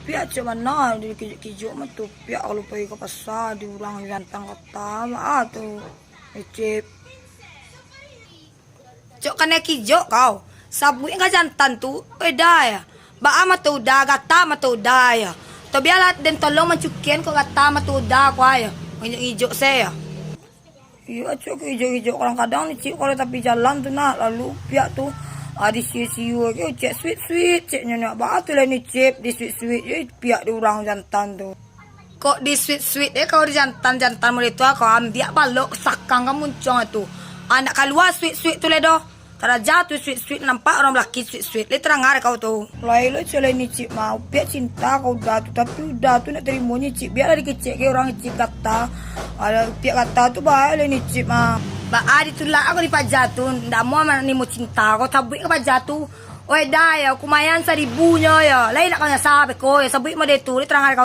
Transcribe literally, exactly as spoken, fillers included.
Piak cek bana, di kijok-kijok mah tu. Piak kalau pai ka pasa, di urang jantan kata, ah tu. Icip. Cok kanai kijok kau. Sabuik ka jantan tu, oi dah ya. Baa mato uda, gata mato uda ya. To bialah den tolong mancukian kok gata mato uda ko ya. Ngijok-ngijok se ya. Iyo, acok ka ijok-ijok. Kadang-kadang ni cik kalau tapi jalan tu nak, lalu piak tu, ah, di siu-siu ke, cek sweet-sweet, ceknyo nak. Baa tu lah ni cip, di sweet-sweet je piak di urang jantan tu. Kok di sweet-sweet eh, kau di jantan-jantan model tu, ah, kau ambiak balok sakang ka muncuang tu. Ah, nak kalua sweet-sweet tu le doh. Taraja tu sweet-sweet, nampak urang balaki sweet-sweet. Lai tarang ari kau tu. Lai lo, cek lai ni cik mah. Upiak cinta kau uda tu, tapi uda tu nak tarimo ni cik. Bialah dikecek ke urang cik gata. Ada upiak gata tu bae lai ni cik mah. Baa ditulak aku di paja tu. Ndak mau anak nimo cinta kau, tabuik ka paja tu. Oi dah ya, kumayan saribunyo ya. Lai nak kau nyasa beko ya, sabuik model tu, lai tarang ari kau.